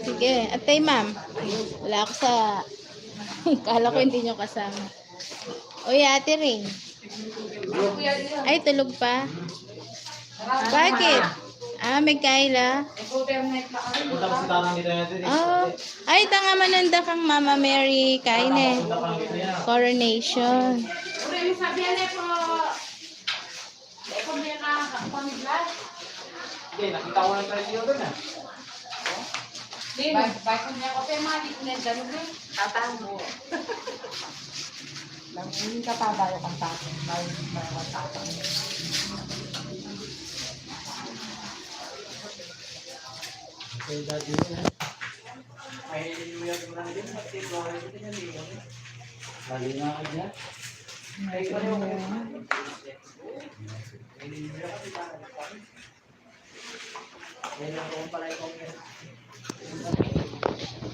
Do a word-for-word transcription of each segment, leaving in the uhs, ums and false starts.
Sige, atay, ma'am. Wala ako sa, kala ko hindi nyo kasama. Uy, Ate Ring. Ay, tulog pa. Bakit? Ah, may kaila. Oh. Ay, tanga mananda kang Mama Mary, kaine. Coronation. Hindi, nakita ko lang tayo dito na. Hindi, bay-, bay ko niya ko, pero mali ko na yung ganun eh. Tatang mo. Nang hindi ka pa, bayo kang tatang, bayo kang tatang. Okay, daddy, yun, eh. Ay, yung yung yung yung yung yung yung Lagi na ako dyan. Ay, pareho kayo.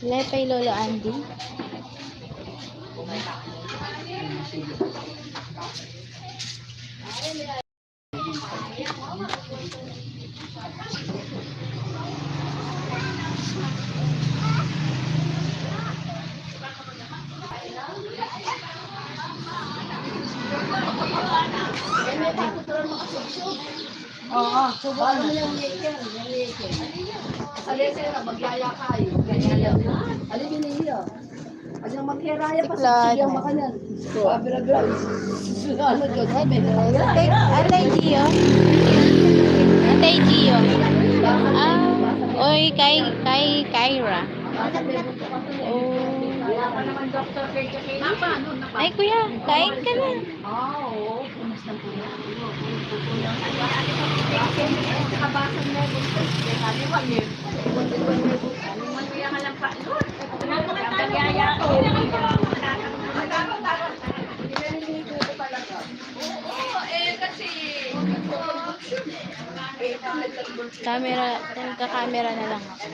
Lepay Lolo Andy. Oo, subukan mo yung liit yan, yung liit yan. Kasi sa'yo na, magyaya kayo. Ganyan yan. Alin yun, iyo? Ano yung magkiraya pa sa Siklad. Siya makanan? Abra-abra. Susunod ka sa Atay, Atay Gio. Atay Gio. Ah, oy, kay, kay Kyra. Oh. Ay, kuya, kain ka na. Camera, nagka-camera na lang ako.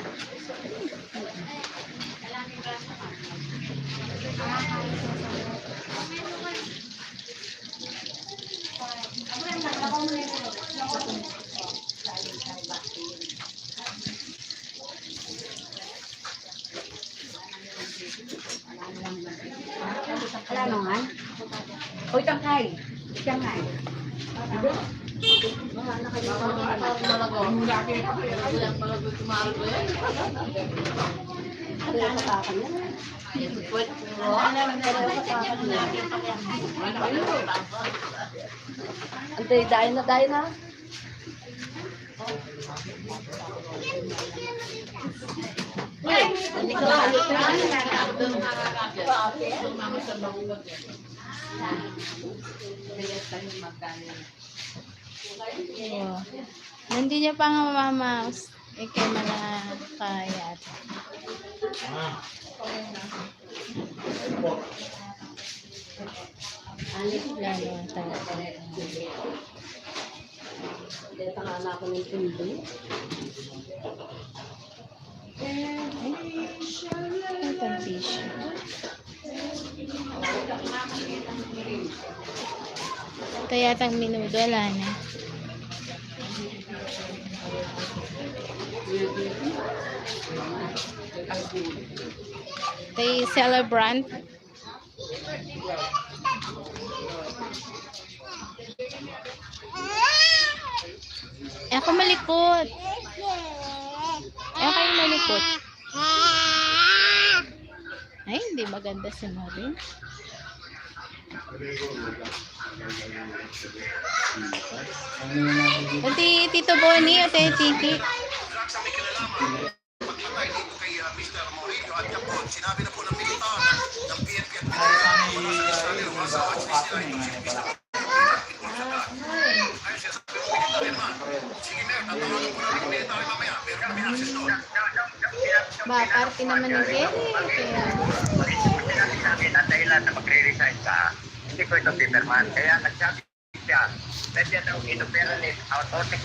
Wala naman. Uy, tangkay. Tangkay. Antay, dain na, dain na. Wow. Nandiyan niya pa nga mamaus. Ikaw na lang kaya. Lalo ang tayo. Deta nga na ako ng tubig. Ay, itang tissue. Ito yatang menudo, ala na. Ito yung celebrant. E ka malikot. E ka malikot. Ay, hindi maganda si Marin. Pati Tito Bonnie, Ate Titi. Pagpatay dito kay, ah, Mister Murillo at Yapon, sinabi na po ng militar ng P N P at PDEA na wala sa lista nila, wala sa watch list nila itong si Mister Murillo. Ay, sinasabi ng militar yan, man. Sige, Mer, tatawagan po namin ng militar mamaya. Meron kami access doon. Ba, parte naman ng Jerry. Kaya ang dahilan na magre-resign ka, hindi ko ito pinirmahan. Kaya nagsabi siya na siya daw inopera ni authority ko